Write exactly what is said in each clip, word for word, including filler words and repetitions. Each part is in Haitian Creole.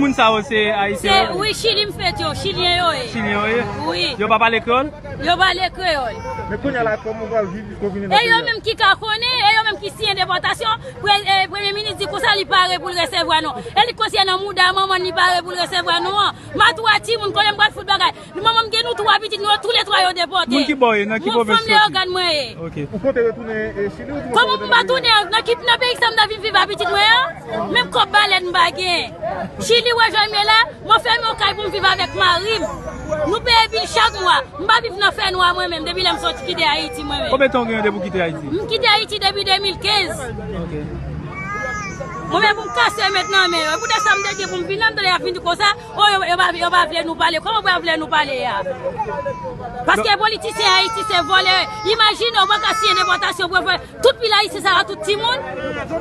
Moun sa yo se Ayisyen yo? Wi, Chili m fèt yo, Chilyen yo ye. Chilyen yo ye? Wi. Yo pa pale kreyòl? Yo pale kreyòl. Men kounye a la, kòman w pral viv jiske w vini nan peyi a? E yo menm ki ka konnen, e yo menm ki siyen depòtasyon. Pre- e, Premye minis di konsa li pare pou l resevwa nou. E li konsyè nan mouda manman l, li pare pou l resevwa nou an. M a twa timoun, konnen m pral fout bagay. Manman m gen nou twa pitit, nou yo toulètwa yo depòte. Moun ki bò w ye? Nan ki pwovens ou soti? Mwen fanm Leyogàn mwen ye. Ok. Ou konte retounen, e, Chili ou di mwen... Kòman m pa tounen nan ki, nan peyi sa m ta vin viv a pitit mwen an? Menm kòb balèt m pa gen. Chili w wè jan m ye la, mwen fèmen yon kay pou m viv avèk mari m. Nou peye bil chak mwa. M pa viv nan fènwa mwen menm, depi lè m soti kite Ayiti mwen menm. Konbyen tan w gen depi w kite Ayiti? M kite Ayiti depi de mil kenz. Ok. Mwen menm pou m kase met nan men yo. E poutèt sa m te gen pou m vin la, m tande y ap vin di konsa, oh, yo, yo pa, yo pa vle nou pale. Kòman yo pa vle nou pale a? Paske politisyen Ayiti se vòlè. Imajine w pa ka siyen depòtasyon pou yo fè tout pil Ayisyen sa yo, tout timoun.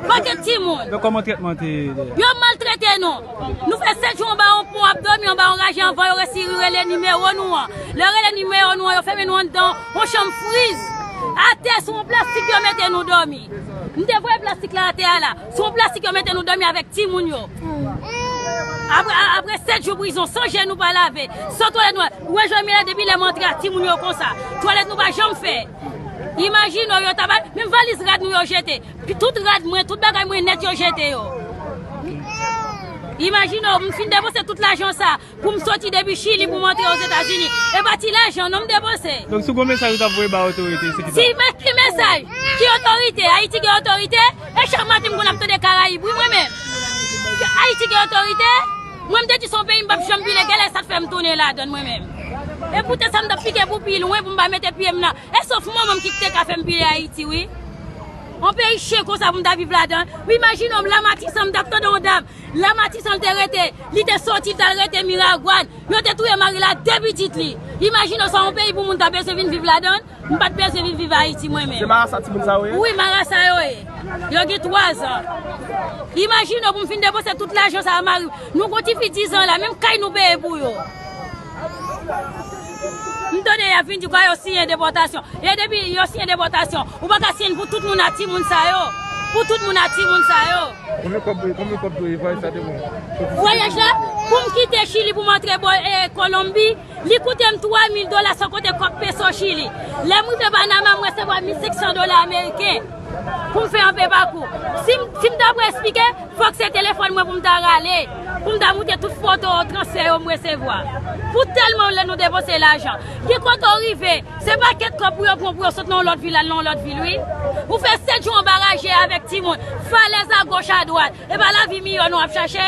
Pakèt timoun. Donk, kòman trètman te ye? Yo maltrete nou. Nou fè sèt jou anba yon pon ap dòmi, anba yon raje anvan yo resi rele nimewo nou an. Lè yo rele nimewo nou an, yo fèmen nou anndan yon chanm friz. Atè sou yon plastik yo mete nou dòmi. M te voye plastik la atè a la. Sou yon plastik yo mete nou dòmi avèk timoun yo. Apre, a- apre sèt jou prizon, san je nou pa lave, san twalèt nou. Ou wè jan m ye la, depi lè m antre a timoun yo konsa. Twalèt nou pa janm fè. Imajine w, yo ta bay, menm valiz rad nou yo jete. Pi tout rad mwen, tout bagay mwen nèt yo jete yo. Imajine w, m fin depanse tout lajan sa pou m soti depi Chili pou m antre Ozetazini. E pa ti lajan non m depanse. Donk, si w gen yon mesaj ou t ap voye ba otorite, se ki sa? Si, men ki mesaj? Ki otorite? Ayiti gen otorite? E chak maten m konn ap tande Karayib, wi, mwen menm. Ayiti gen otorite? Mwen, m te di se yon peyi m p ap janm pile, genlè sa t fè m tounen ladan l mwen menm. E poutèt sa m t ap pike pou pi lwen pou m pa mete pye m nan. E sof manman m ki te ka fè m pile Ayiti, wi. Yon peyi chen konsa pou m ta viv ladan l. Wi, imajine w, Lamatisan, m t ap tande yon dam. Lamatisan, l te rete, li te soti, l t al rete Miragwàn. Yo te touye mari l ak de pitit li. Imajine w, sa yon peyi pou moun ta bezwen vin viv ladan l. M pa t bezwen vin viv Ayiti mwen menm. Se marasa timoun sa yo ye? Wi, marasa yo ye. Yo gen twa zan. Imajine w, pou m fin depanse tout lajan sa a, mari m. Nou gon ti fi diz an la, menm kay nou peye pou yo. M tande y ap vin di kwa yo siyen depòtasyon. E depi yo siyen depòtasyon, ou pa ka siyen pou tout moun ak timoun sa yo. Pou tout moun ak timoun sa yo. Konbyen kòb, konbyen kòb dwe vwayaj sa te bon? Vwayaj la, pou m kite Chili, pou m antre bò, e, Kolonbi, li koute m twa mil dola, san konte kòb peso Chili. Lè m rive Panama, m resevwa mil senk san dola ameriken pou m fè anpe pakou. Si m, si m ta pou eksplike, fòk se telefòn mwen pou m ta rale, pou m ta moute tout foto transfè yo m resevwa. Pou tèlman lè nou depanse lajan. Gen kote w rive, se pakèt kòb pou yo pran pou yo sot nan yon lòt vil al nan yon lòt vil, wi. Ou fè sèt jou anba raje avèk timoun, falèz agoch adwat. E pa lavi miyò nou ap chache?